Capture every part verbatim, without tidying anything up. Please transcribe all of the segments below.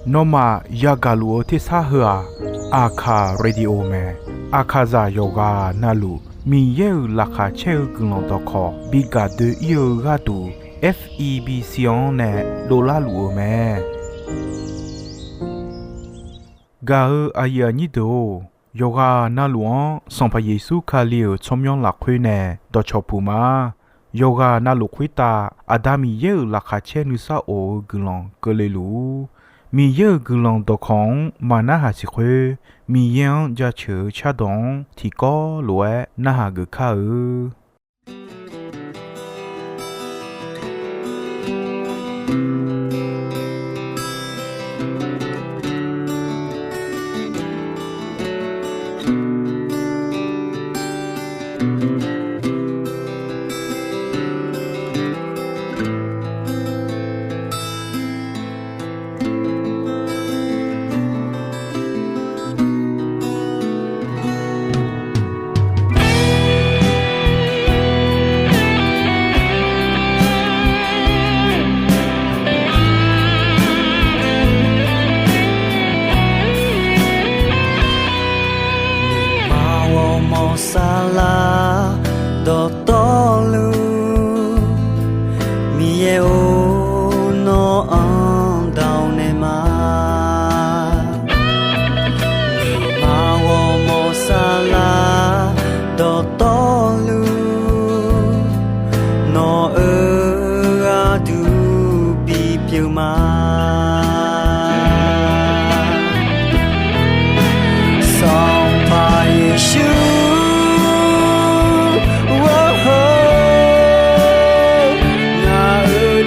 Nawmaf yagaq luf-eu tersar heu-aq, Aqkaq Radio mae. Aqkaqzaq yawqghaq navluf Miqyaer-euq laqkhaq caer-eu guiqlanq dawqkawq bi gaq doe-ir-eu gharduq, F E B C-anr nae dovlar luf-eu mae. Gaq-eu aqyuif aqnyir deuq-or, yawqghaq navluf-anr Sanqpaq Yeqsur Kali-euq tsawrmyanr lafkhoer nae dawqcawq puq ma. Yawqghaq navluf khoertav Aqda Miqyaer-euq laqkhaq caer nuisar of-eu guiqlanq keuvle luf-ur. Miqyaer-euq guiqlanq dawqkawq-anr maqnarhaq siq khoer, Miqyaer-anr jaceuq-eu cardawq-anr tiqkawv lof-aer narhaq geuf kar-eu. Nuima ghawrmawr saflar dawqtawvluf, Miqyaer-or, nawr-anr dawq naeq ma. Nuima ghawrmawr saflar dawqtawvluf, nawq-euq gharduq bipyeuf ma. Sanqpaq Yeqsur, ngaq-euq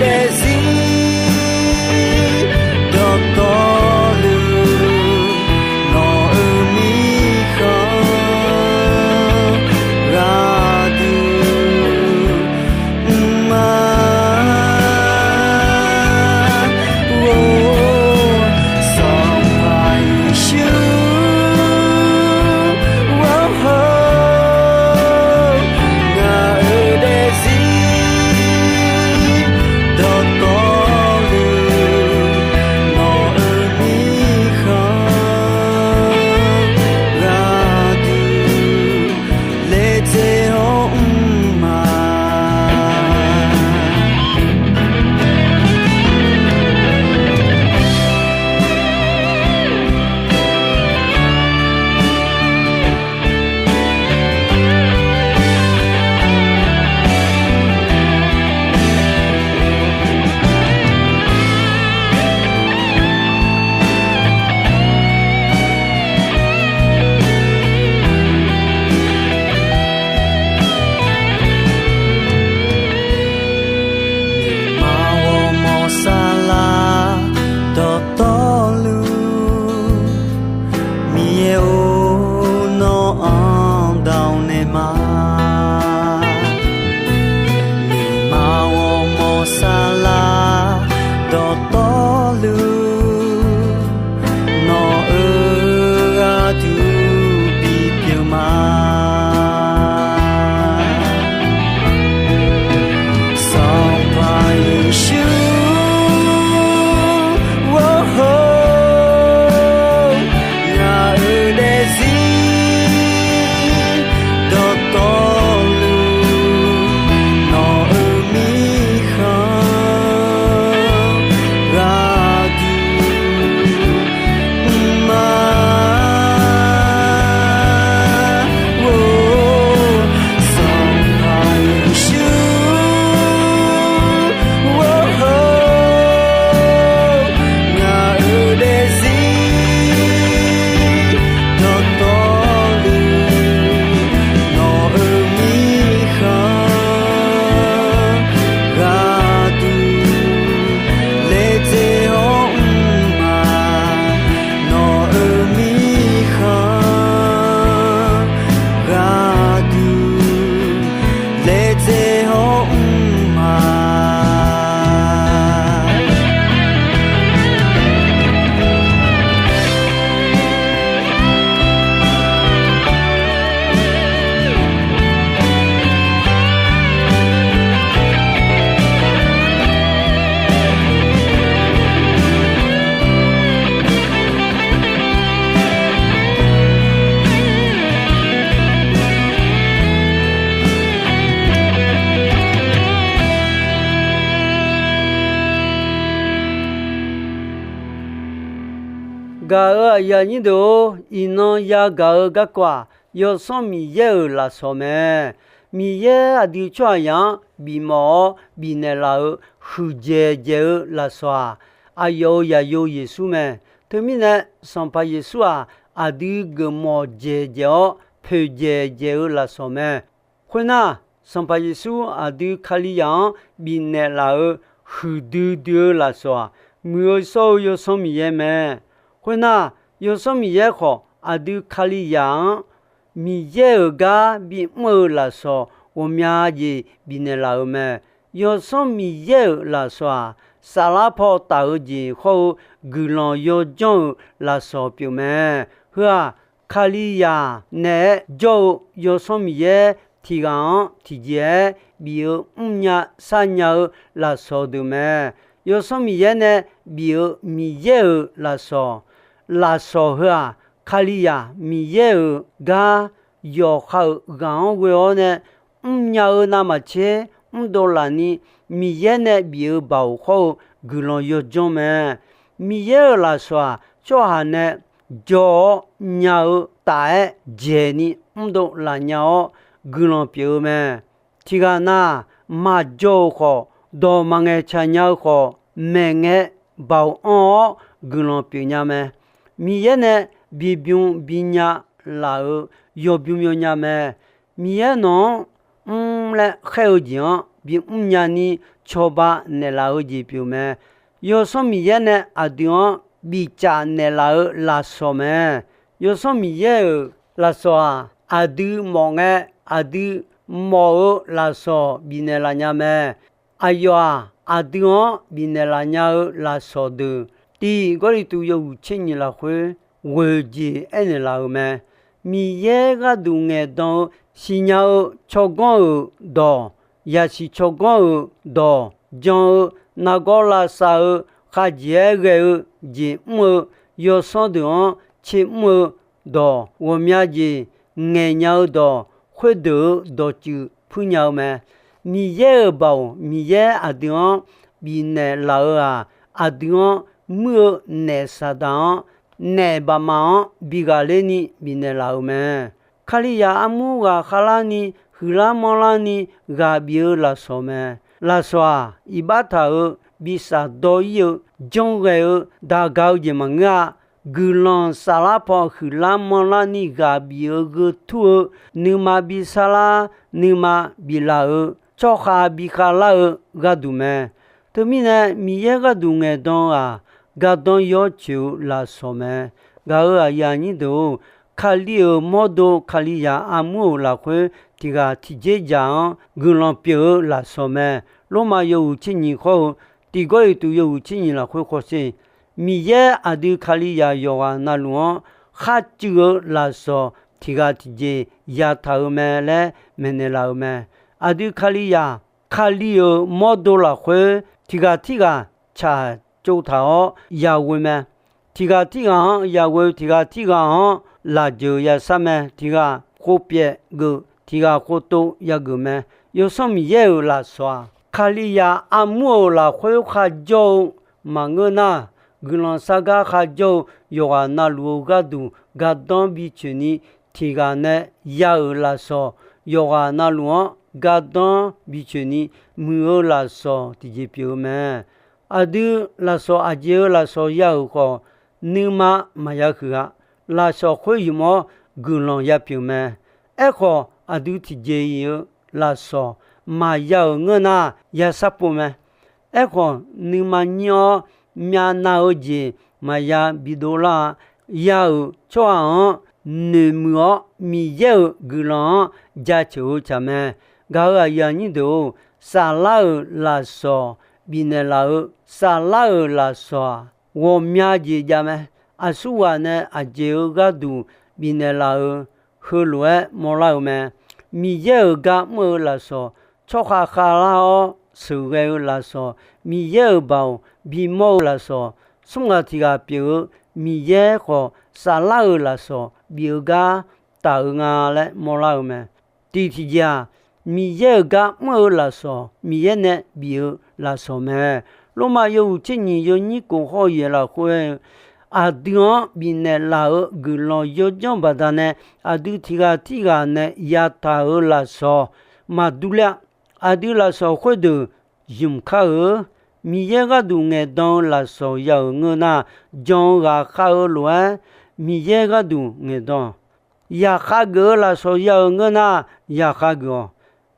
Gaq-euq aqyuif aqnyir deuq-or, iqnan yagaq-eu garkawv-aq, Yawsanr Miqyaer-euq lafsawq mae. Miqyaer aqdui tsawrhaqzaq-anr bifmawf-awr bifnaeq laf-euq huiqdzaeq dzaeq-eu lafsawq-aq, aqyawf-euq Zaqyo Yeqsur mae. Teumirnae, Sanqpaq Yeqsur-aq, aqdui geufmawf dzaeq dzaeq-awr poeqdzaeq dzaeq-eu lafsawq mae. Khoernar, Sanqpaq Yeqsur aqdui Kalizaq-anr bifnaeq laf-euq huiqdui dui-eu lafsawq-aq, muiq-eu shawr-eu Yawsanr Miqyaer mae. Khoernar, Yawsanr Miqyaer khawf, aqdui Kalizaq-anr Miqyaer-euq gar bimr-eu lafsawq ghawqmya jeq bifnaeq laf-euq mae. Yawsanr Miqyaer-euq lafsawq-aq, saflar paw taf-eu jeq hawr-eu guiqlanq yawdzanr-euq lafsawq pyeuf mae. Heu-aq, Kalizaq naeq-aer jawr-eu Yawsanr Miqyaer tiq ghaq-anr tiqjeq-aer bif-eu mrnya sharnya-eu lafsawq deuq mae. Yawsanr Miqyaer nae bif-eu Miqyaer-euq lafsawq, lafsawq heu-aq, Kalizaq Miqyaer-euq gar yawqha-euq ghaq-anr ghoe-awr nae mrnya-eu navmaqtser mrdov laf ni, Miqyaer nae bif-eu baoq hawr-eu guiqlanq yawdzanr mae. Miqyaer-euq lafsawq-aq, tsawrhaq nae jawr-awr nya-eu taf-aer dzaeqni mrdov laf nya-awr guiqlanq pyeuf-eu mae. Tiqghaq na, maqjawr-euq khawf, dawq maqngaeq tsaq nya-eu khawf, maeqngae baoq anr-awr guiqlanq pyeuf nya mae. Miqyaer nae bibymr binya laf-euq yawbymr yawnya mae. Miqyaer nawq-anr mr laer khaer-eu jeq-anr bimr nya ni cawba naeqlaf-eu jeq pyeuf mae. Yawsanr Miqyaer nae aqdui-anr bicaf naeqlaf-eu lafsawq mae. Yawsanr Miqyaer-euq lafsawq-aq, aqdui mawf ngae, aqdui mawf-eu lafsawq bifnaeq laf nya mae. Aqyawf-aq, aqdui-anr bifnaeq laf nya-eu lafsawq deuq, tiq Gawrliqtu yawhuiq tser nyiq lafkhoer ghoeq jeq aernaeq laf-euq mae. Miqyaer gharduq ngaeqdan-eu siqnya-eu tsawrganr-euq dawq, yasiq tsawrganr-euq dawq, jan-eu nargawr lavsav-eu, khavjeq-aer ghae-eu jeq mr-eu, yawsanr deuq-anr tser mr-eu dawq, ghawqmya jeq ngaeqnya-eu dawq, khoerdeuq-euq dawqtsuif puirnya-eu mae. Miqyaer-euq baoq Miqyaer aqdui-anr bifnaeq laf-eu-aq, aqdui-anr muir-eu naef Saqdaq-anr naef baqmaf-anr bi ghaqler ni bifnaeq laf-euq mae. Kalizaq armur ghaq khavlarni, huiqlar manrlarni ghaq bif-eu lafsawq mae. Lafsawq-aq, iqbax taq-euq, bi shafdawr ir-eu, janrghae-eu, daqga-eu jeq maqngeur-a. Guiqlanq saflar paw huiqlar manrlarni ghaq bif-eu gheu tur-eu, nuima bi sarlar, nuima biflaf-eu, tsawrkhav bi khavlar-eu gharduq mae. Teumirnae, Miqyaer gharduq ngaeqdan-eu-aq, gardanr yawcoeq-eu lafsawq mae. Gaq-euq aqyuif aqnyir deuq-or, Kali-euq mawrdo Kalizaq armur-euq lafkhoer tiq ghaq tiqjeq dzaq-anr guiqlanq pyeuf-eu lafsawq mae. Lormav yawhuiq tser nyiq khawr-eu, tiq Gawrliqtu yawhuiq tser nyiq lafkhoer khawsher, Miqyaer aqdui Kalizaq yawqghaq navluf-anr kharcuiv-eu lafsawq tiq ghaq tiqjeq yataq-euq mae laer maeqnaeq laf-euq mae. Aqdui Kalizaq, Kali-euq mawrdo lafkhoer tiq ghaq tirghaq tsaqtsov taq-awr yaghoe mae. Tiq ghaq tirghaq-anr yaghoe, tiq ghaq tirghaq-anr lafjeuq yashar mae. Tiq ghaq khov pyaev geuf, tiq ghaq khov tov yageuf mae. Yawsanr Miqyaer-euq lafsawq-aq, Kalizaq armur-euq lafkhoer kharjawr-eu maqngeur nar, guiqlanq sargar kharjawr-eu yawqghaq navluf-eu gharduq gardanr bi tsoeqni, tiq ghaq nae ya-euq lafsawq, yawqghaq navluf-anr gardanr bi tsoeqni, muiq-eu lafsawq tiqjeq pyeuf-eu mae. Aqdui lafsawq aqjeq-eu lafsawq ya-euq khawf, nuima maqya huiq-a. Lafsawq khoer ymq-awr guiqlanq ya pyeuf mae. Aerkhawf, aqdui tiqjeq-iq-eu lafsawq maqya-euq ngeur nar, ya sharpov mae. Aerkhawf, nuima nyir-awr myavnav-eu jeq maqya bidov lar-a. Ya-euq tsawrhaq-anr noeqmuiq-awr, Miqyaer-euq guiqlanq-anr jaceuq-eu tsaq mae. Gaq-euq aqyuif aqnyir deuq-or, saflar-euq lafsawq bifnaeq laf-eu, saflar-euq lafsawq-aq, ghawqmya jeq jav mae. Aqsurghaq nae aqjeq-eu gharduq bifnaeq laf-eu, heulof-aer mawrlar-eu mae. Miqyaer-euq gar mr-eu lafsawq, tsawrkhav khavlar-awr sheuqghae-eu lafsawq, Miqyaer-euq baoq bimawr-eu lafsawq, smr ghaq tiq ghaq pyeuf-eu Miqyaer khawf, saflar-euq lafsawq bif-eu gar taf-eu nga laer mawrlar-eu mae. Tiq tiqjeq-aq, Miqyaer-euq gar mr-eu lafsawq, Miqyaer nae bif-eu lafsawq mae. Lormav yawhuiq tser nyiq yawnyir kof hawr-eu yaeq lafkhoer-eu, aqdui-anr bifnaeq laf-euq guiqlanq yawdzanr baqdanae, aqdui tiq ghaq tirghaq nae yataq-euq lafsawq maqdur ler-a. Aqdui lafsawq khoerdeuq ymq kar-eu. Miqyaer gharduq ngaeqdan-eu lafsawq ya-euq ngeur nar, jan-eu ghaqkhav-eu lof-aer Miqyaer gharduq ngaeqdan. Yaqkhav geuf-eu lafsawq ya-euq ngeur nar, yaqkhav geuf-awq.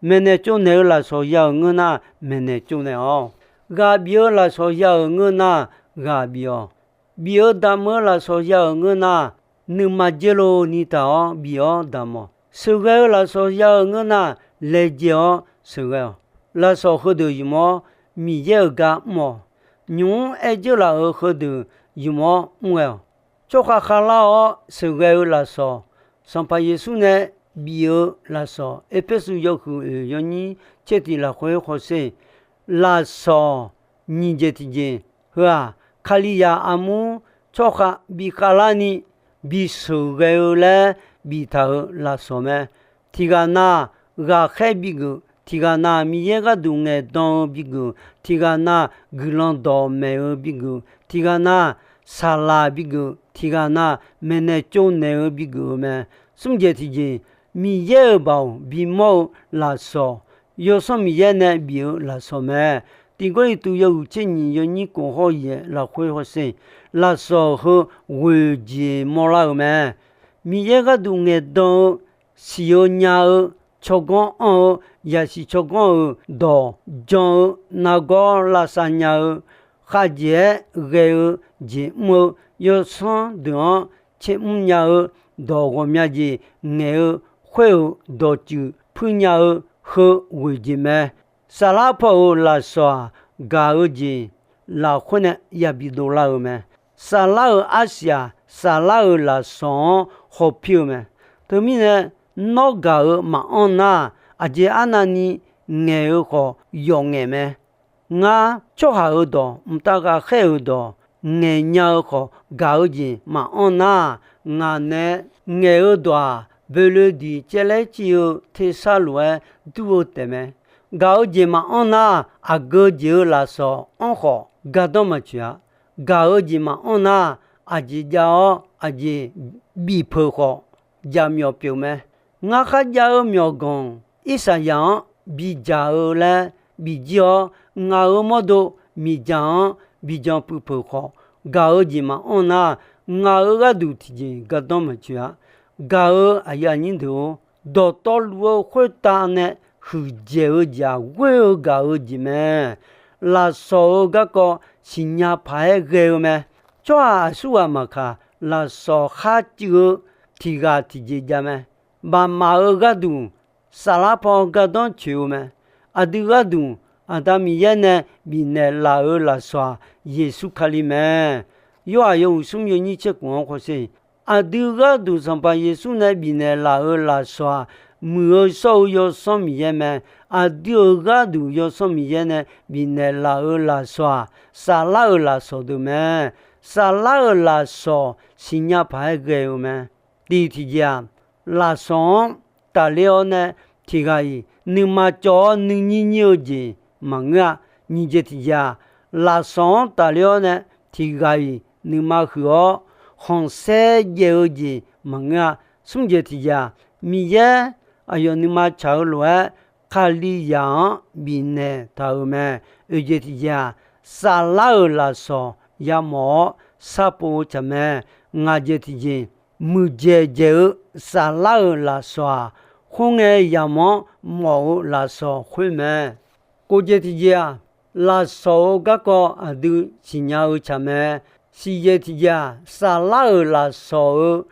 Maeqnaeq tsovnaeq-eu lafsawq ya-euq ngeur nar, maeqnaeq tsovnaeq-awq. Ghaq bif-eu lafsawq ya-euq ngeur nar, ghaq bif-awq. Bif-eu damq-eu lafsawq ya-euq ngeur nar, nuima dzer lov ni taq-awr bif-awr damq-awq. Sheuqghae-eu lafsawq ya-euq ngeur nar, laejae-awr sheuqghae-awq. Lafsawq heudeuq ymq-awr Miqyaer-euq gar mr-awq. Nymq-mr aer dzeurlaf-euq heudeuq ymq-awr mr ghae-awq. Tsawrkhav khavlar-awr sheuqghae-eu lafsawq, Sanqpaq Yeqsur nae bif-eu lafsawq, Erpersu yawhuiq oeq yawnyir tser tiq lafkhoer hawsher, lafsawq nyiq jeq tiqjeq heu-aq, Kalizaq armur tsawrkhav bi khavlarni bi sheuqghae-eu laer biftaq-euq lafsawq mae. Tiqghaq na ghaqkhaer bigeuf, tiqghaq na Miqyaer gharduq ngaeqdan-eu bigeuf, tiqghaq na guiqlanq dawqmaeq-eu bigeuf, tiqghaq na saqlaq bigeuf, tiqghaq na maeqnaeq tsovnaeq-eu bigeuf-eu mae. Smr jeq tiqjeq, Miqyaer-euq baoq bimawr-eu lafsawq, Yawsanr Miqyaer nae bif-eu lafsawq mae. Tiq Gawrliqtu yawhuiq tser nyiq yawnyir kof hawr yaeq lafkhoer hawsher, lafsawq heu ghoeq jeq mawrlar-euq mae. Miqyaer gharduq ngaeqdan-eu, siq-eu nya-eu, tsawrganr anr-eu, yasiq tsawrganr-euq dawq jan-eu, nargawr lavsav nya-eu, khavjeq-aer ghae-eu jeq mr-eu, yawsanr deuq-anr caermr nya-eu, dawq ghawqmya jeq ngaeq-eu, khoer-euq dawqtsuif puir nya-eu, heu ghoeq jeq mae. Saflar paw-euq lafsawq-aq, gaq-eu jeq lafkhoer nae yabi dovlar-eu mae. Saflar-euq arsiq-aq, saflar-euq lafsawq-anr hawpir-eu mae. Teumirnae, nawr gaq-eu maqanr nar, aqjeq arnavni ngaeq-eu khawf yawqngaef mae. Ngar tsawrhaq-euq dawq, mqtav ghaqkhaer-euq dawq ngaeqnya-eu khawf, gaq-eu jeq maqanr nar, ngaq nae ngaeq-eu dawq-aq, boeloeqdiq caevlaer civ-eu tersar lof-aer dur-eu taefmae. Gaq-eu jeq maqanr nar, aqgeu jeq-eu lafsawq anr khawf gardanr maqtsoeq-a. Gaq-eu jeq maqanr nar, aqjeq jav-awr aqjeq bifpeuq khawf, jaqmyawf pyeuf mae. Ngar kharjav-eu myawqganq Irsaqyaq-anr bidzaq-eu laer bijir-awr, ngaq-euq mawrdo miqdzaq-anr bijan puiv peuq khawf, gaq-eu jeq maqanr nar, ngaq-euq gharduq tiqjeq gardanr maqtsoeq-a. Gaq-eu aqyuif aqnyir deuq-or, dawqtawvluf-eu khoertav nae huiqdzaeq-eu jeq-aq, ghoer-eu gaq-eu jeq mae. Lafsawq-euq garkawv siqnya paq-aer ghae-eu mae. Tsawrhaq aqsurghaq maqkaq, lafsawq khar cuiv-eu tiq ghaq tiqjeq jav mae. Baqmaf-eu gharduq saflar paw gardanr tsoeq-eu mae. Aqdui gharduq Aqda Miqyaer nae bifnaeq laf-euq lafsawq-aq, Yeqsur Kali mae. Yorhaq yawhuiq smr yawnyir tser khof-anr hawsher, aqdui gharduq Sanqpaq Yeqsur nae bifnaeq laf-euq lafsawq-aq, Muiq-eu shawr-eu Yawsanr Miqyaer mae. Aqdui-euq gharduq Yawsanr Miqyaer nae bifnaeq laf-euq lafsawq-aq, saflar-euq lafsawq deuq mae. Saflar-euq lafsawq siqnya paq-aer ghae-eu mae. Tiq tiqjeq-aq, lafsawq-anr tafler-awr nae tiq ghaq-iq nuima cawv-awr nuinyir nyir-eu jeq maqngeur-a. Nyiq jeq tiqjeq-aq, lafsawq-anr tafler-awr nae tiq ghaq-iq nuima huiq-awr khanqsaer jaev-eu jeq maqngeur-a. Smr jeq tiqjeq-aq, Miqyaer aqyawf nuima tsaq-eu lof-aer Kalizaq-anr bifnaeq taq-euq mae. Oeq jeq tiqjeq-aq, saflar-euq lafsawq yamawf-awr sharpov-eu tsaq mae. Ngaq jeq tiqjeq, muiqdzaeq dzaeq-eu saflar-euq lafsawq-aq, khoerngae yamq-anr mawf-eu lafsawq khoer mae. Kof jeq tiqjeq-aq, lafsawq-euq garkawv aqdui siqnya-eu tsaq mae. Siq jeq tiqjeq-aq, saflar-euq lafsawq-euq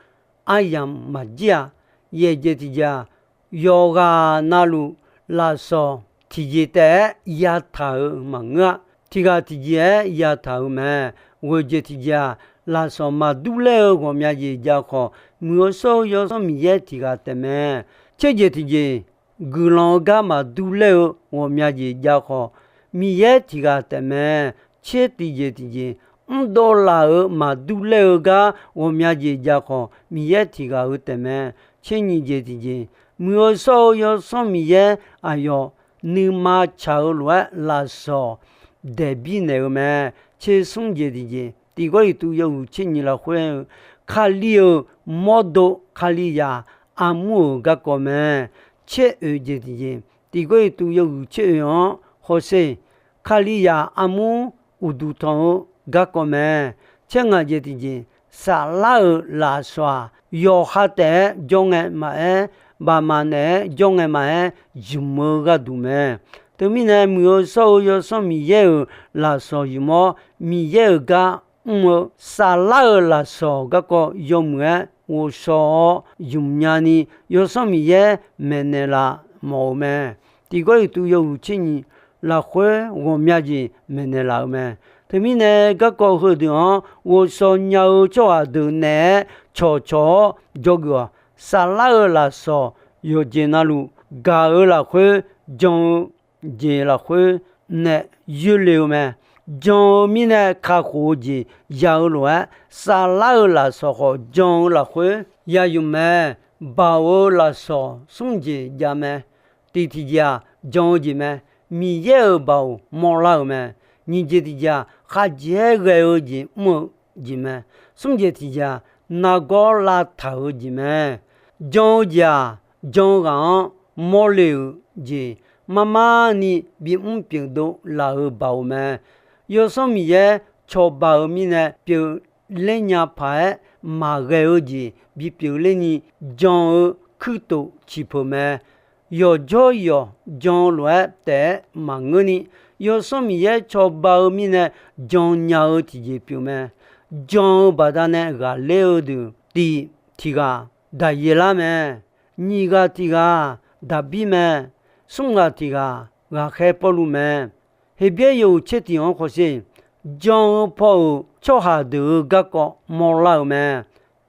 aryamq maqjir-a. Yaeq jeq tiqjeq-aq, yawqghaq navluf lafsawq tiqjeq taef-aer yataq-euq maqngeur-a. Tiq ghaq tiqjeq-aer yataq-euq mae. Ghoeq jeq tiqjeq-aq, lafsawq maqdur laer-eu ghawqmya jeq jav khawf, Muiq-eu shawr-eu Yawsanr Miqyaer tiq ghaq taef mae. Tser jeq tiqjeq, guiqlanq-eu gar maqdur laer-eu ghawqmya jeq jav khawf, Miqyaer tiq ghaq taef mae. Tser tiqjeq tiqjeq, mrdov laf-euq maqdur laer-eu gar ghawqmya jeq jav khawf, Miqyaer tiq ghaq-euq taef mae. Tser nyiq jeq tiqjeq, Muiq-eu shawr-eu Yawsanr Miqyaer aqyawf nuima tsaq-eu lof-aer lafsawq daeqbir naeq-eu mae. Tser smr jeq tiqjeq, Tiq Gawrliqtu yawhuiq tser nyiq lafkhoer-eu, Kali-euq mawrdo, Kalizaq armur-euq garkawv mae. Tser oeq jeq tiqjeq, Tiq Gawrliqtu yawhuiq tser oeq-anr hawsher, Kalizaq armur uqduq tanq-eu garkawv mae. Tser ngaq jeq tiqjeq, saflar-euq lafsawq-aq, yawqha taef-aer jawr ngae maqaer, baqmaf naeq-aer jawr ngae maqaer, zmq-eu gharduq mae. Teumirnae, muiq-eu shawr-eu Yawsanr Miqyaer-euq lafsawq zmq-awr, Miqyaer-euq gar mr-eu saflar-euq lafsawq garkawv yawmuiq-aer ghovshaw-awr zmq nyani, Yawsanr Miqyaer maeqnaeq laf mawf-eu mae. Tiq Gawrliqtu yawhuiq tser nyiq lafkhoer ghawqmya jeq maeqnaeq laf-eu mae. Teumirnae, garkawv heudeuq-anr ghovshaw nya-eu tsawrhaq deuq naeq-aer cawqcawq-awr dzawgeuf-awq. Saflar-euq lafsawq yawqjeq navluf gaq-eu lafkhoer, jan-eu jeq lafkhoer nae yoerle-eu mae. Jan-eu mirnae kakhof-eu jeq ya-eu lof-aer, saflar-euq lafsawq khawf jan-eu lafkhoer ya zmq mae. Baoq-eu lafsawq smr jeq jav mae. Tiq tiqjeq-aq, jan-eu jeq mae. Miqyaer-euq baoq mawrlar-euq mae. Nyiq jeq tiqjeq-aq, khaqjeq-aer ghae-eu jeq mr-eu jeq mae. Smr jeq tiqjeq-aq, nargawr lavtaq-eu jeq mae. Jan-eu jeq-aq, jan-eu ghaq-anr mawrle-euq jeq marmarni bimr pyeuf dov laf-euq baoq mae. Yawsanr Miqyaer cawba-eu mirnae pyeufler nya paq-aer maqghae-eu jeq bipyeuf lerni jan-eu kuirtof ciqpeuq mae. Yawqjawr yawq jan-eu lof-aer taef-aer maqngeurni, Yawsanr Miqyaer cawba-eu mirnae jan nya-eu tiqjeq pyeuf mae. Jan-eu baqdanae ghaqler-eu deuq tiq tiq ghaq Daqyeqlar mae. Nyiq ghaq tiq ghaq Daqbir mae. Smr ghaq tiq ghaq ghaqkhaer Pawrluv mae. Heqbyaer yawhuiq tser tiq-anr hawsher, jan-eu paw-euq tsawrhaq deuq-euq garkawv mawrlar-euq mae.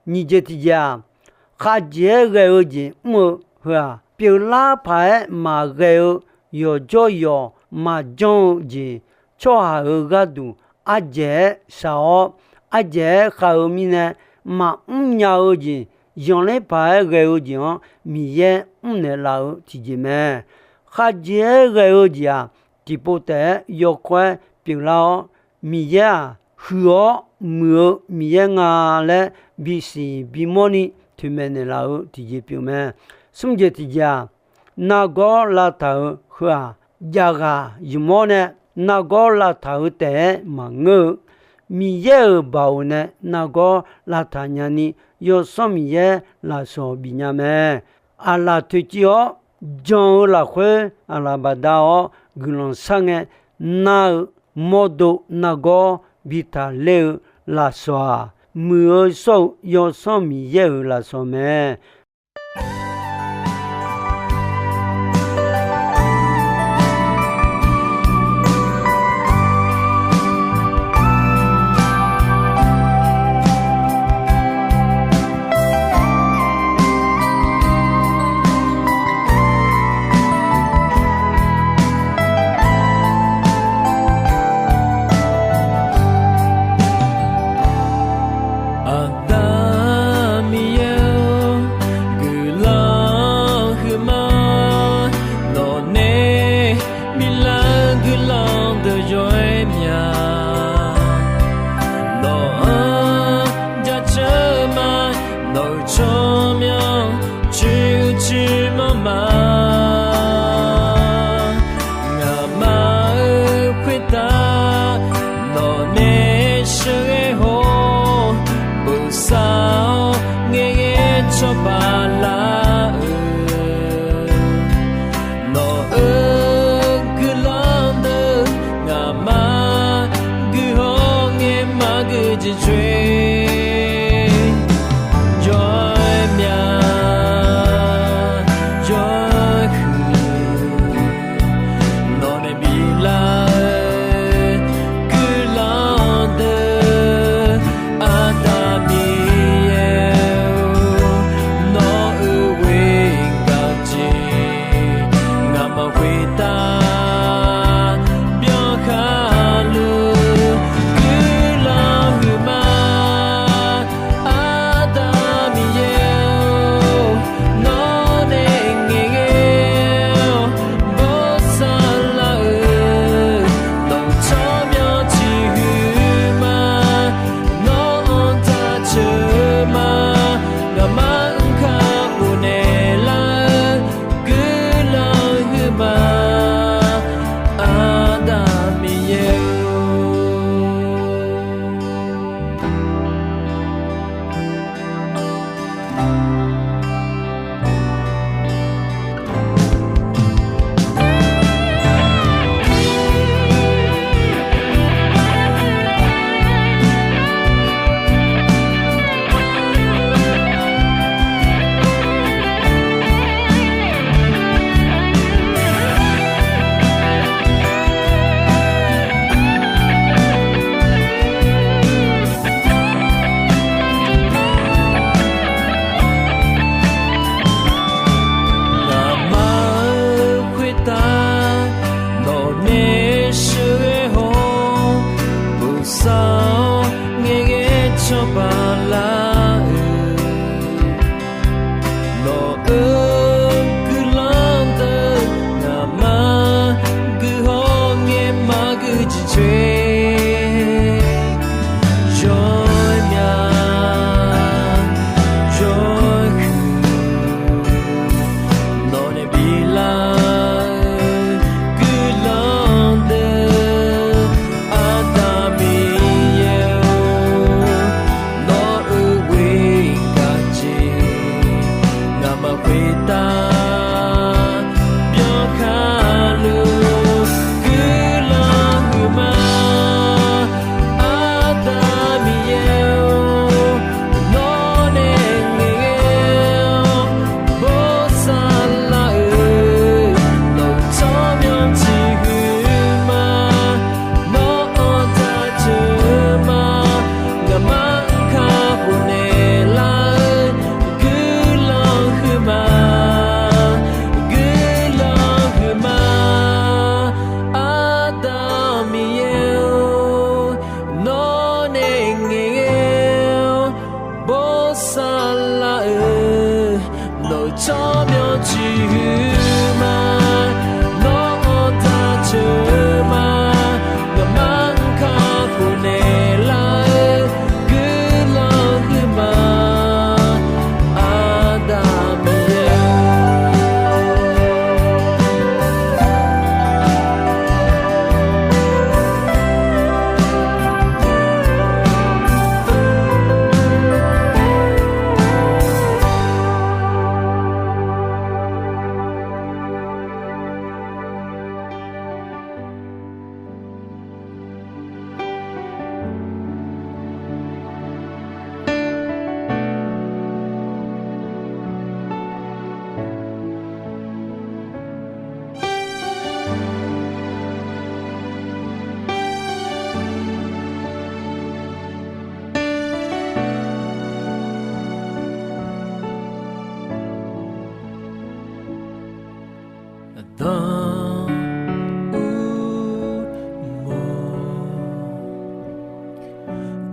Nyiq jeq tiqjeq-aq, khaqjeq-aer ghae-eu jeq mr-eu heu-aq, pyeuflar paq-aer maqghae-eu yawqjawr yawq maqjanr-eu jeq, tsawrhaq-euq gharduq ardzaeq-aer shaq-awr, ardzaeq-aer khav-eu mirnae maqmr nya-eu jeq, zanqler paq-aer ghae-eu jeq-anr Miqyaer mrnaeq laf-eu tiqjeq mae. Khaqjeq-aer ghae-eu jeq-aq, tiqpov taef-aer yawkawr-aer pyeuflar-awr, Miqyaer-aq, huiq-awr muiq-eu Miqyaer nga laer bisiq bimawrni toeqmaeq naeqlaf-eu tiqjeq pyeuf mae. Smr jeq tiqjeq-aq, nargawr lavtaq-euq heu-aq, javghaq zmq-awr nae nargawr lavtaq-eu taef-aer maqngeur-eu, Miqyaer-euq baoq nae nargawr lavtaq nyani, Yawsanr Miqyaer lafsawq bifnya mae. Aqlaf toeqciv-awr jan-eu lafkhoer aqlaf bafdav-awr guiqlanq sharngae nar-eu mawrdo nargawr bi taqler-eu lafsawq-aq, muiq-eu shawr-eu Yawsanr Miqyaer-euq lafsawq mae. Aqda Miqyaer-or, guiqlanq huiqma, nawqnae biflar-eu guiqlanq deuq yawr-aer mya. Nawq-anr jaceuq ma, nawq-euq tsawrmyanr coer-eu coer manr ma. Ngaqma-euq khoertav nawqnae sheuqghae haw-awr, bosav-awr ngaeqghae cawba lar-eu, nawq-euq guiqlanq deuq ngaqma guihaw ngae maqgui jeq coer, jawr-aer mya, jawr-aer huiq. Nawqnae biflar-eu guiqlanq deuq, Aqda Miqyaer-or, nawq-euq ghoer gaq jeq, ngaqma khoertav byankhar luf guiqlanq huiqma.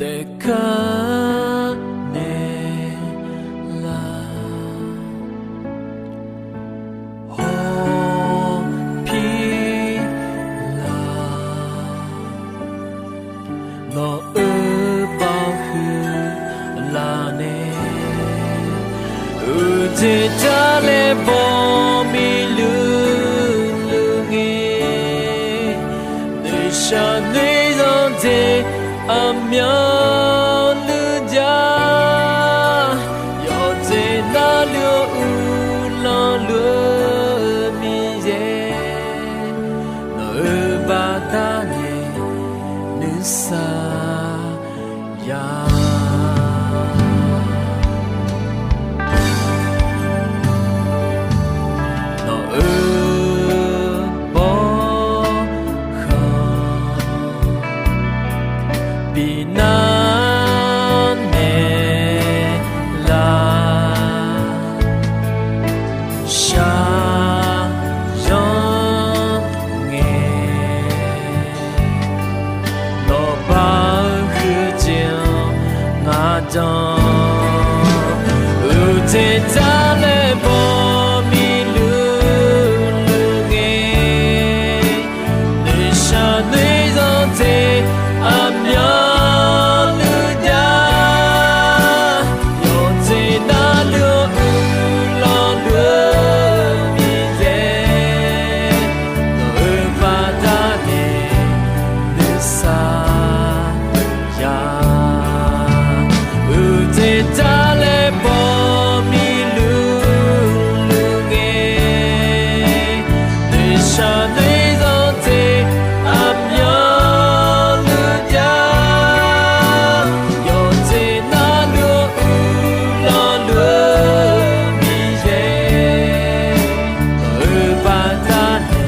daefkar naeq laf, hawpir laf, nawq-euq baoq huiq laf nae, uqdzaeq jar laer baw miqluq luq ngae, noeqshaq noeq zanqdzae aqmyanluf jar, yawqdzaeq navluf-eu uqlanq luf-eu Miqyaer, nawq-euq baqdanae nuisar ya. Nawq-euq bawrkhanq binar naeq laf, shaqzanq ngae, nawq baoq huiq-eu jeq-anr ngaq danq, uqdzaeq jar laer baw miqluq luq ngae, noeqshaq noeq zanqdzae aqmyanluf jar, yawqdzaeq navluf-eu uqlanq luf-eu Miqyaer, nawq-euq baqdanae nuisar ya. Uqdzaeq jar laer baw miqluq luq ngae, noeqshaq noeq zanqdzae aqmyanluf jar, yawqdzaeq navluf-eu uqlanq luf-eu Miqyaer, nawq-euq baqdanae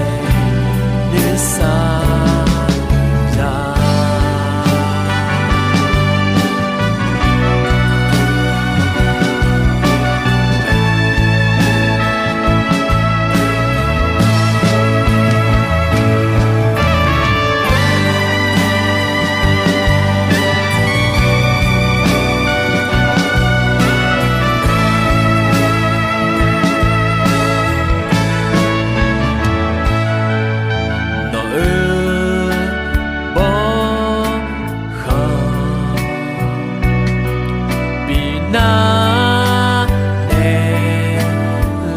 nuisar ya. Nawq-euq bawrkhanq binar naeq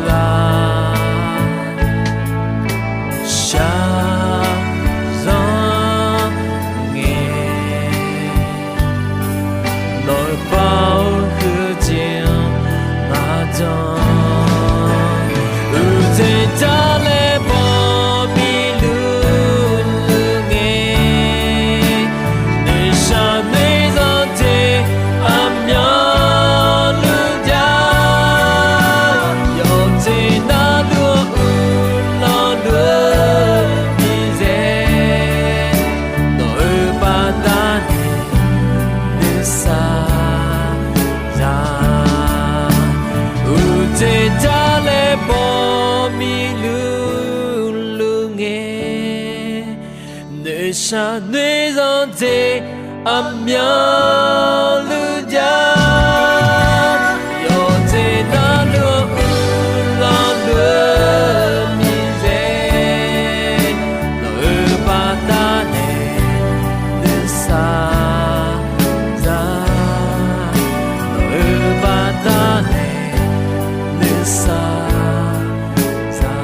laf, shaqzanq ngae, nawq-euq baoq huiq-eu jeq-anr ngaq danq, uqdzaeq jar laer baw miqluq luq ngae, noeqshaq noeq zanqdzae aqmyanluf jar, yawqdzaeq navluf-eu uqlanq luf-eu Miqyaer, nawq-euq baqdanae nuisar ya. Uqdzaeq jar laer baw miqluq luq ngae, noeqshaq noeq zanqdzae aqmyanluf jar, yawqdzaeq navluf-eu uqlanq luf-eu Miqyaer, nawq-euq baqdanae nuisar ya, nawq-euq baqdanae nuisar ya.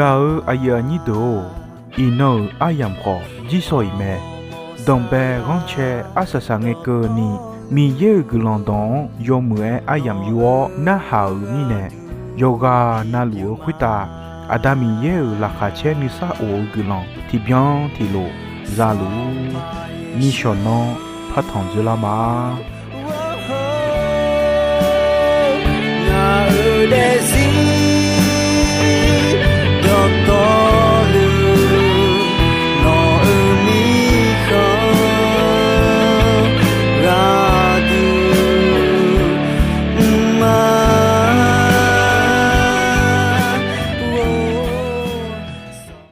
Gaq-eu aqyuif aqnyir deuq-or, iqnan-euq aryamq khawf jirsawq iq mae. Danqbae ghanrcae arsaq saqngae keuvni, Miqyaer-euq guiqlanq dawq-anr yawmuiq-aer aryamq yur-awr narhaq-euq mirnae, yawqghaq navluf-eu khoertav Aqda Miqyaer-euq laqkhaq caer nuisar of-eu guiqlanq tiqbyan tiqlof za luf-ur. Nishawq nanr partanq dzoerlar ma.